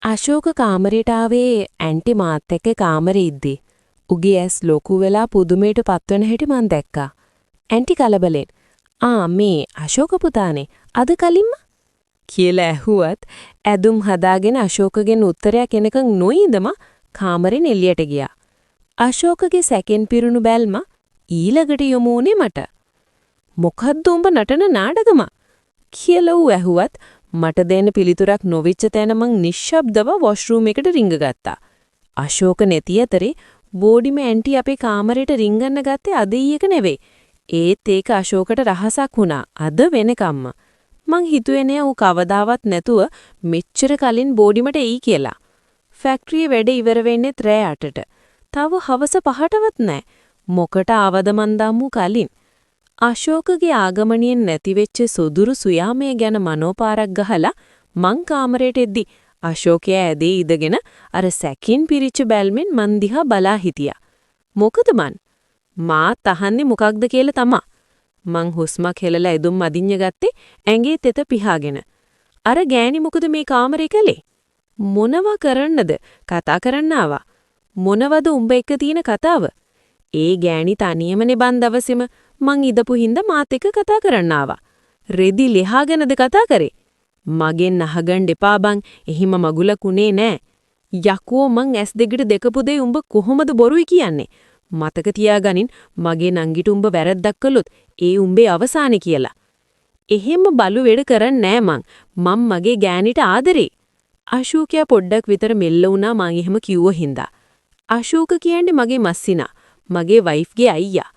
අශෝක කාමරයට ආවේ ඇන්ටි මාත් එක්ක කාමරේ ඉද්දි. උගේ ඇස් ලොකු වෙලා පුදුමයට පත්වන හැටි මං දැක්කා. ඇන්ටි කලබලෙන් "ආ, මේ අශෝක පුතානේ, අද කලින්ම?" කියලා ඇහුවත් ඇදුම් හදාගෙන අශෝකගෙන් උත්තරයක් එනකන් නොඉඳම කාමරෙන් එළියට ගියා. අශෝකගේ සැකෙන් පිරුණු බැල්ම ඊළඟට යොමු වුණේ මට. "මොකද්ද උඹ නටන නාටකම?" කියලා ඌ ඇහුවත් මට දෙන්න පිළිතුරක් නොවිච්ච තැන මං නිශ්ශබ්දව වොෂ්රූම් එකට රිංගගත්තා. අශෝක නැති අතරේ බෝඩිම ඇන්ටි අපේ කාමරේට රිංගන්න ගත්තේ අද ඊයක නෙවෙයි. ඒත් ඒක අශෝකට රහසක් වුණා අද වෙනකම්ම. මං හිතුවේ නෑ ඌ කවදාවත් නැතුව මෙච්චර කලින් බෝඩිමට එයි කියලා. ෆැක්ටරියේ වැඩ ඉවර වෙන්නෙත් රෑ 8ට. තව හවස 5ටවත් නෑ. මොකට ආවද මන් දම්මු කලින්. අශෝකගේ ආගමනයෙන් නැතිවෙච්ච සොදුරු සුයාමය ගැන මනෝපාරක් ගහලා මං කාමරයට එද්දි අශෝකයා ඇදේ ඉඳගෙන අර සැකින් පිරිච්ච බැල්මෙන් මං දිහා බලා හිටියා. මොකද මන්? මාත් අහන්නේ මොකක්ද කියලා තමා. මං හුස්මක් හෙලලා ඇදුම් අදින්න ගත්තේ ඇඟේ තෙත පිහාගෙන. අර ගෑණි මොකද මේ කාමරේ කළේ? මොනවා කරන්නද? කතා කරන්න ආවා. මොනවද උඹ එක්ක තියෙන කතාව? ඒ ගෑණි තනියමනේ බන් දවසෙම මං ඉදපු හින්දා මාත් එක්ක කතා කරන්න ආවා. රෙදි ලිහාගෙනද කතා කරේ? මගෙන් අහගන්න එපා බං, එහෙම මගුලක් උනේ නෑ. යකෝ, මං ඇස් දෙකට දෙකපු දේ උඹ කොහොමද බොරුයි කියන්නේ? මතක තියාගනින්, මගේ නංගිට උඹ වැරද්දක් කළොත් ඒ උඹේ අවසානේ කියලා. එහෙම බලු වැඩ කරන්නේ නෑ මං. මං මගේ ගෑණිට ආදරේ. අශෝකයා පොඩ්ඩක් විතර මෙල්ල වුණා මං එහෙම කිව්ව හින්දා. අශෝක කියන්නේ මගේ මස්සිනා. මගේ වයිෆ්ගේ අයියා.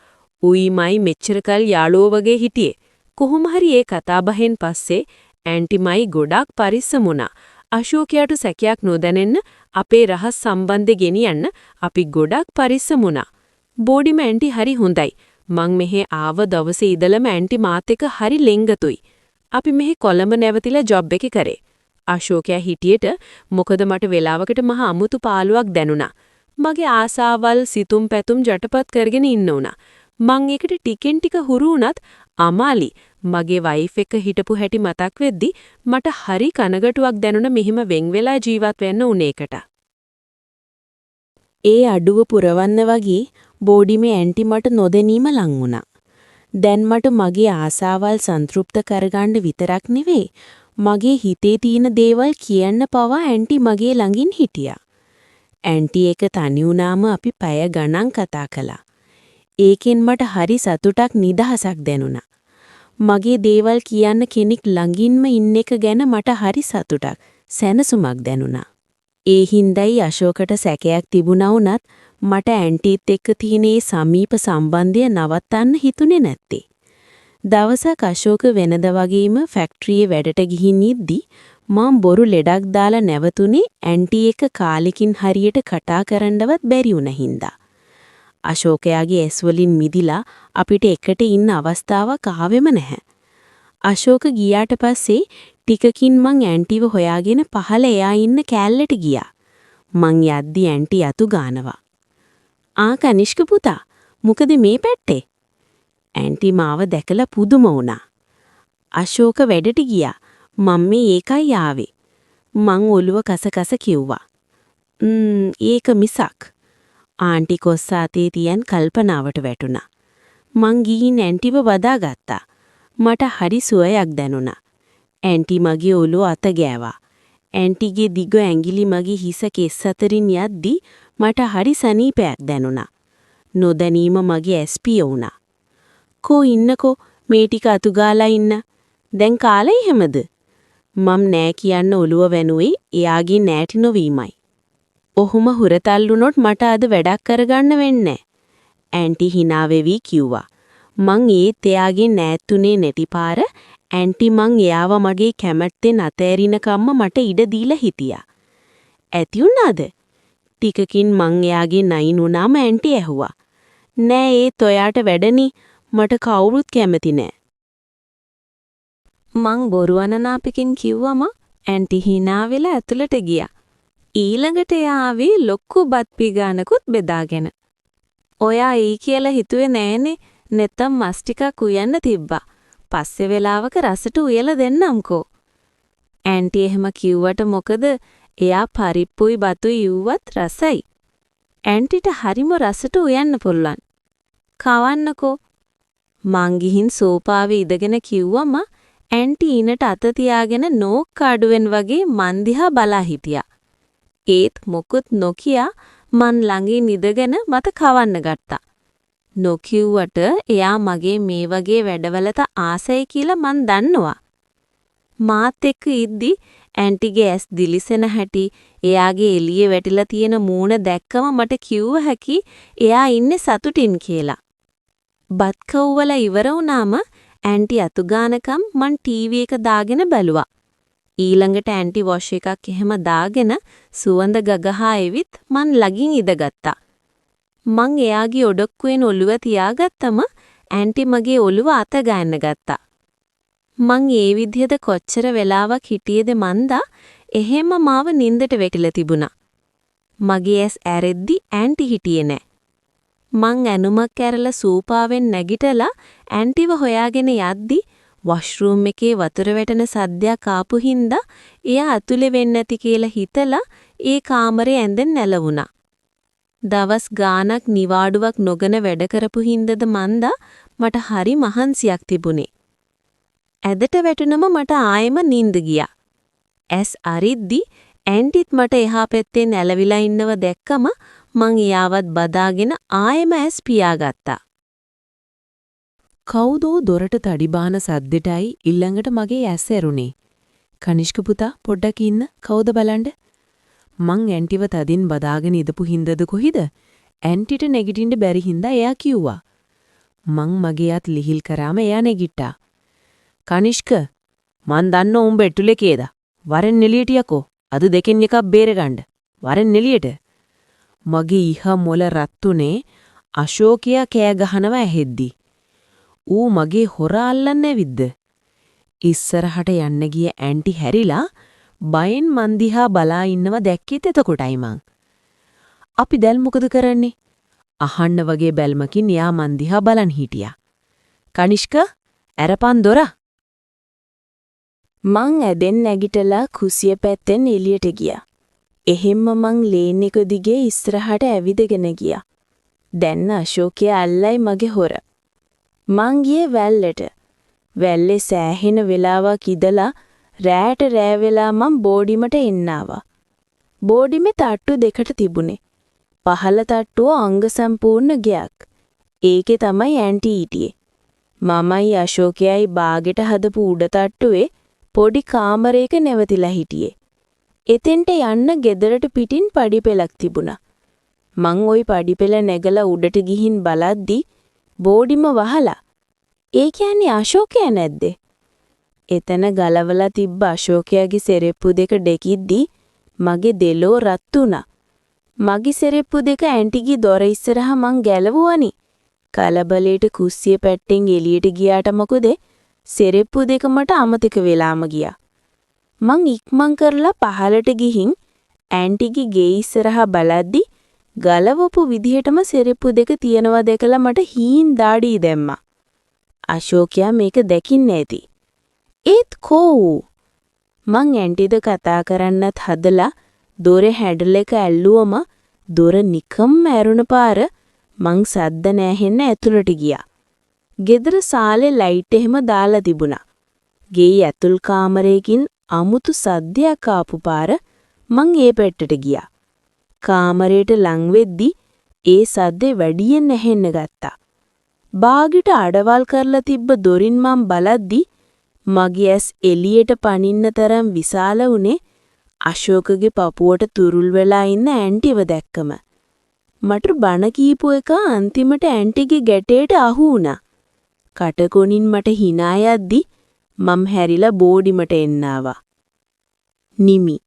උයි මයි මෙච්චර කල් යාළුවෝ වගේ හිටියේ. කොහොම හරි ඒ කතාබහෙන් පස්සේ ඇන්ටි මයි ගොඩක් පරිස්සම් වුණා. අශෝකයාට සැකයක් නොදැනෙන්න අපේ රහස් සම්බන්ධය ගෙනියන්න අපි ගොඩක් පරිස්සම් වුණා. බෝඩිම ඇන්ටි හරි හොඳයි. මං මෙහෙ ආව දවසේ ඉඳලම ඇන්ටි මාත් එක්ක හරි ලෙන්ගතුයි. අපි මෙහෙ කොළඹ නැවතිලා ජොබ් එක කරේ. අශෝකයා හිටියට මොකද මට වෙලාවකට මහා අමුතු පාළුවක් දැනුණා. මගේ ආසාවල් සිතුම් පැතුම් යටපත් කරගෙන ඉන්න උනා. මං ඒකට ටිකෙන් ටික හුරු වුණත් අමාලි මගේ වයිෆ් එක හිටපු හැටි මතක් වෙද්දි මට හරි කනගාටුවක් දැනුණ මෙහිම වෙන් වෙලා ජීවත් වෙන්න උන එකට. ඒ අඩුව පුරවන්න වගේ බෝඩිමේ ඇන්ටි මට නොදැනීම ලං වුණා. දැන් මට මගේ ආසාවල් සන්තෘප්ත කරගන්න විතරක් නෙවෙයි, මගේ හිතේ තියෙන දේවල් කියන්න පවා ඇන්ටි මගේ ළඟින් හිටියා. ඇන්ටි එක තනි වුණාම අපි පැය ගණන් කතා කළා. ඒකෙන් මට හරි සතුටක් නිදහසක් දැනුණා. මගේ දේවල් කියන්න කෙනෙක් ළඟින්ම ඉන්න එක ගැන මට හරි සතුටක්, සැනසුමක් දැනුණා. ඒ හින්දායි අශෝකට සැකයක් තිබුණා වුණත් මට ඇන්ටිත් එක්ක තියෙන ඒ සමීප සම්බන්ධය නවත්තන්න හිතුනේ නැත්තේ. දවසක් අශෝක වෙනද වගේම ෆැක්ටරියේ වැඩට ගිහින් ඉද්දි මං බොරු ලෙඩක් දාලා නැවතුනේ ඇන්ටි එක්ක කාලෙකින් හරියට කතා කරන්නවත් බැරි වුණ හින්දා. අශෝකයාගේ ඇස් වලින් මිදිලා අපිට එකට ඉන්න අවස්ථාවක් ආවෙම නැහැ. අශෝක ගියාට පස්සේ ටිකකින් මං ඇන්ටිව හොයාගෙන පහළ එයා ඉන්න කෑල්ලට ගියා. මං යද්දි ඇන්ටි අතු ගානවා. "ආ කනිෂ්ක පුතා, මොකද මේ පැත්තේ?" ඇන්ටි මාව දැකලා පුදුම වුණා. "අශෝක වැඩට ගියා. මං මේ ඒකයි ආවේ." මං ඔළුව කස කස කිව්වා. "ම්ම් ඒක මිසක්." ආන්ටි කොස්ස අතේ තියන් කල්පනාවට වැටුණා. මං ගිහින් ඇන්ටිව බදාගත්තා. මට හරි සුවයක් දැනුණා. ඇන්ටි මගේ ඔළුව අත ගෑවා. ඇන්ටිගේ දිග ඇඟිලි මගේ හිස කෙස් අතරින් යද්දි මට හරි සනීපයක් දැනුණා. නොදැනීම මගේ ඇස් පිය වුණා. "කෝ ඉන්නකෝ, මේ ටික අතු ගාලා ඉන්න. දැන් කාලා එහෙමද?" මම් නෑ කියන්න ඔළුව වැනුවේ එයාගේ නෑටි නොවීමයි. "ඔහොම හුරතල් වුණොත් මට අද වැඩක් කරගන්න වෙන්නේ. ඇන්ටි හිනා වෙවි කිව්වා. මං ඒත් එයාගේ නෑතුනේ නැති පාර ඇන්ටි මං එයාව මගේ කැමැත්තෙන් අතෑරිනකම්ම මට ඉඩ දීලා හිටියා. ඇති වුණාද? ටිකකින් මං එයාගේ නයින් වුණාම ඇන්ටි ඇහුවා. "නෑ, ඒත් ඔයාට වැඩනි, මට කවුරුත් කැමති නෑ." මං බොරු අනනාපකින් කිව්වම ඇන්ටි හිනා වෙලා ඇතුළට ගියා. ඊළඟට එයා ආවේ ලොකු බත් පිගානකුත් බෙදාගෙන. "ඔයා එයි කියලා හිතුවේ නෑනේ. නැත්තම් මස් ටිකක් උයන්න තිබ්බා. පස්සේ වෙලාවක රසට උයලා දෙන්නම්කෝ." ඇන්ටි එහෙම කිව්වට මොකද එයා පරිප්පුයි බතුයි ඉව්වත් රසයි. ඇන්ටිට හරිම රසට උයන්න පුළුවන්. කවන්නකෝ. මං ගිහින් සෝපාවේ ඉඳගෙන කිව්වම ඇන්ටි ඊනට අත තියාගෙන නෝක්කාඩුවෙන් වගේ මන් දිහා බලා හිටියා. ඒත් මොකුත් නොකිය මං ළඟින් ඉඳගෙන මට කවන්න ගත්තා. නොකිව්වට එයා මගේ මේ වගේ වැඩවලට ආසයි කියලා මං දන්නවා. මාත් එක්ක ඉද්දි ඇන්ටිගේ ඇස් දිලිසෙන හැටි, එයාගේ එළියේ වැටිලා තියෙන මූණ දැක්කම මට කිව්ව හැකි එයා ඉන්නේ සතුටින් කියලා. බත් කව්වලා ඉවර වුණාම ඇන්ටි අතු ගානකම් මං ටීවී එක දාගෙන බැලුවා. ඊළඟට ඇන්ටි වොෂ් එකක් එහෙම දාගෙන සුවඳ ගගහා එවිත් මං ළඟින් ඉඳගත්තා. මං එයාගේ ඔඩොක්කුවෙන් ඔළුව තියාගත්තම ඇන්ටි මගේ ඔළුව අත ගන්න ගත්තා. මං ඒ විදිහට කොච්චර වෙලාවක් හිටියේද මන්දා, එහෙම මාව නින්දට වැටිලා තිබුණා. මගේ ඇස් ඇරෙද්දි ඇන්ටි හිටියේ නෑ. මං ඇනුමක් ඇරලා සෝපාවෙන් නැගිටලා ඇන්ටිව හොයාගෙන යද්දි වොෂ්රූම් එකේ වතුර වැටෙන සද්දයක් ආපු හින්දා එයා ඇතුලේ වෙන්න ඇති කියලා හිතලා ඒ කාමරේ ඇඳෙන් නැලවුණා. දවස් ගාණක් නිවාඩුවක් නොගෙන වැඩ කරපු හින්දාද මන්දා, මට හරි මහන්සියක් තිබුණේ. ඇඳට වැටුනම මට ආයෙම නින්ද ගියා. ඇස් අරිද්දි ඇන්ටිත් මට එහා පැත්තෙන් ඇලවිලා ඉන්නව දැක්කම මං එයාවත් බදාගෙන ආයෙම ඇස් පියාගත්තා. කවුදෝ දොරට තඩි බාන සද්දෙටයි ඊළඟට මගේ ඇස් ඇරුණේ. කනිෂ්ක පුතා, පොඩ්ඩක් ඉන්න, කවුද බලන්න. මං ඇන්ටිව තදින් බදාගෙන ඉඳපු හින්දාද කොහිද, ඇන්ටිට නැගිටින්න බැරි හින්දා එයා කිව්වා. මං මගේ අත් ලිහිල් කරාම එයා නැගිට්ටා. කනිෂ්ක, මං දන්න උඹ ඇතුලේ කියලා. වරෙන් එළියට යකෝ. අද දෙකෙන් එකක් බේරගන්න. වරෙන් එළියට. මගේ ඉහ මොළ රත්තුනේ අශෝකයා කෑ ගහනවා ඇහෙද්දි. ඌ මගේ හොරා අල්ලන්න ඇවිද්ද? ඉස්සරහට යන්න ගිය ඇන්ටි හැරිලා බයෙන් මන් දිහා බලා ඉන්නව දැක්කෙත් එතකොටයි මං. අපි දැන් මොකද කරන්නේ? අහන්න වගේ බැල්මකින් එයා මන් දිහා බලන් හිටියා. කනිෂ්ක, ඇරපන් දොර. මං ඇඳෙන් නැගිටලා කුස්සිය පැත්තෙන් එළියට ගියා. එහෙම්ම මං ලේන් එක දිගේ ඉස්සරහට ඇවිදගෙන ගියා. දැන් අශෝකයා අල්ලයි මගේ හොර. මං ගියේ වැල්ලට. වැල්ලේ සෑහෙන වෙලාවක් ඉඳලා රෑට රෑ වෙලා මං බෝඩිමට එන්න ආවා. බෝඩිමේ තට්ටු දෙකට තිබුණේ. පහළ තට්ටුව අංග සම්පූර්ණ ගෙයක්. ඒකේ තමයි ඇන්ටි හිටියේ. මමයි අශෝකයයි බාගෙට හදපු උඩ තට්ටුවේ පොඩි කාමරයක නැවතිලා හිටියේ. එතෙන්ට යන්න ගෙදරට පිටින් පඩිපෙලක් තිබුණා. මං ඔය පඩිපෙළ නැගලා උඩට ගිහින් බලද්දි බෝඩිම වහලා. ඒ කියන්නේ අශෝකයා නැද්ද? එතන ගලවලා තිබ්බ අශෝකයාගේ සෙරෙප්පු දෙක දෙකිද්දි මගේ දෙලෝ රත් වුණා. මගේ සෙරෙප්පු දෙක ඇන්ටිගේ දොර ඉස්සරහා මං ගැලවුවනි. කලබලයට කුස්සිය පැත්තෙන් එළියට ගියාට මොකද, සෙරෙප්පු දෙක මට අමතක වෙලාම ගියා. මං ඉක්මන් කරලා පහළට ගිහින් ඇන්ටිගේ ගේ ඉස්සරහා බලද්දි ගලවපු විදිහටම සෙරෙප්පු දෙක තියෙනවා දැකලා මට හීන් දාඩිය දැම්මා. අශෝකයා මේක දකින්න ඇති. ඒත් කෝ ඌ? මං ඇන්ටිද කතා කරන්නත් හදලා දොරේ හැන්ඩල් එක ඇල්ලුවම දොර නිකම්ම ඇරුණ පාර මං සද්ද නෑහෙන්න ඇතුළට ගියා. ගෙදර සාලේ ලයිට් එහෙම දාලා තිබුණා. ගෙයි ඇතුල් කාමරයකින් අමුතු සද්දයක් ආපු පාර මං ඒ පැත්තට ගියා. කාමරයට ලං වෙද්දි ඒ සද්දේ වැඩියෙන් ඇහෙන්න ගත්තා. බාගෙට අඩවල් කරලා තිබ්බ දොරින් මං බලද්දි මගේ ඇස් එළියට පනින්න තරම් විශාල වුණේ අශෝකගේ පපුවට තුරුල් වෙලා ඉන්න ඇන්ටිව දැක්කම. මට බණ කීපු එක අන්තිමට ඇන්ටිගේ ගැටේට අහු වුණා. කටකොනින් මට හිනා යද්දි මම් හැරිලා බෝඩිමට එන්න ආවා. නිමි.